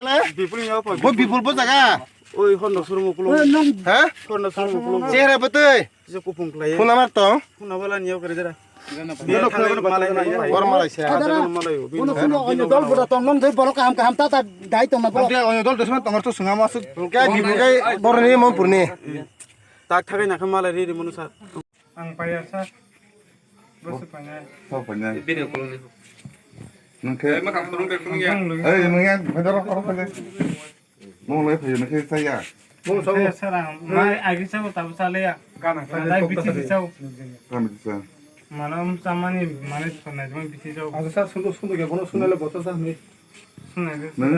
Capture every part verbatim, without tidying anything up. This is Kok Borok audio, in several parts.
Bipul ni apa? Bo Bipul bo jaga. Oi, Honda showroom ukulo. Ha? Honda showroom ukulo. Chehra bwtwi. Kisa kupung khlai. Phone number tong? Phone number ani yau kare jara. Bor malai sa. Ada na. Malai. Bono sini onyo dol buda tong, nong jai borok kaham kaham ta ta dai tong na borok. Onyo dol desma tong to sungama suk. Hingke Bipul kai boroni Monpurni. Tak thagai na kha malai ri ri munu sa. Ang paya sa. Bosu panya. Sa panya. Bini koloni. Nungke. Ai, makam turun ke kuning ya. Ang lui. Ai, nungke, bedar apa apa. Mong lai phayo nokhe chaya. Mong sabo. Chaya sara, mai agi sabo tabu chale ya. Gana. Dai biti sabo. Gana bisa. Mano samani mane sonai jong biti sabo. Asa sar sundu sundu ke bono sunai le boto sa ni. Sunai le. Nung?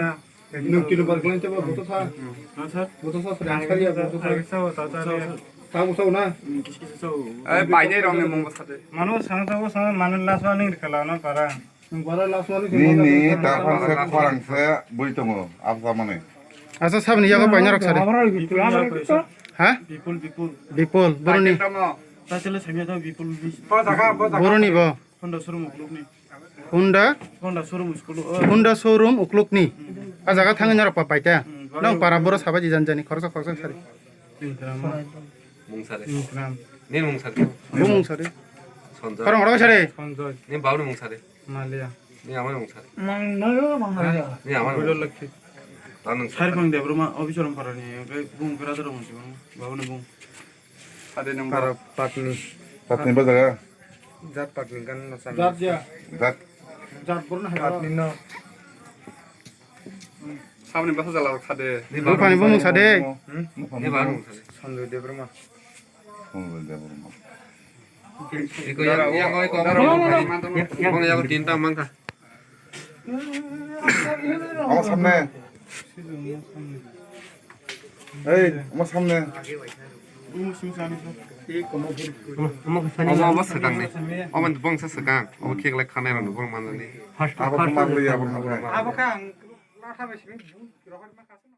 Nung kilo bar klan chabo boto sa. Ha sir. Boto sa sara chaya boto sa. Agi sabo tabu chale ya. Tabu sabo na. Kis kis sabo. Ai, bai dai rong ne mong bosate. Mano sang sabo sang mano laswa ning kala na para. Nini taphang se khorang se bui tongo, absa mani. Asa sabni yago paina rok sari. Ha? Bipul, Bipul. Bipul, boroni. Tatele samya to Bipul bis. Boroni bo. Honda showroom uklukni. Honda? Honda showroom school. Honda showroom uklukni. A jaga thangwi norok pa paita. Nang para boro sabai di janjani khoroksa khoroksa sari. Ingram. Mungsari. Ingram. Ni mungsari. Bo mungsari. Sonjoy. Khorang oro sari. Sonjoy. Ni bauni mungsari. Malia. Ni amai mungsari. Mang nayo mang nayo. Ni amai. Bulo lakhi. Tanung. Sari pang Debroma, Obichorom parani, bung brother mung sibang, bauni bung. Ade nang para patni. Patni ba jaga? Jat patni gan na san. Jat ya. Jat. Jat borna hai. Patni no. Samni basa jala rok sade. Bupani bo mung sade. Hmm? Ni ba mung sade. Sanjoy Debroma. Sanjoy Debroma. Iko yang yang oi ko. Yang yang yang tinta mangka. Omo samne. Ei, omo samne. Omo, omo swkang ni. Omo bongsa swkang. Omo khe glai khanai rok bong manani. Abo khe ma bwrwi, abo ma bwrwi. Abo khe ang latha bai simi rohor ma kasam.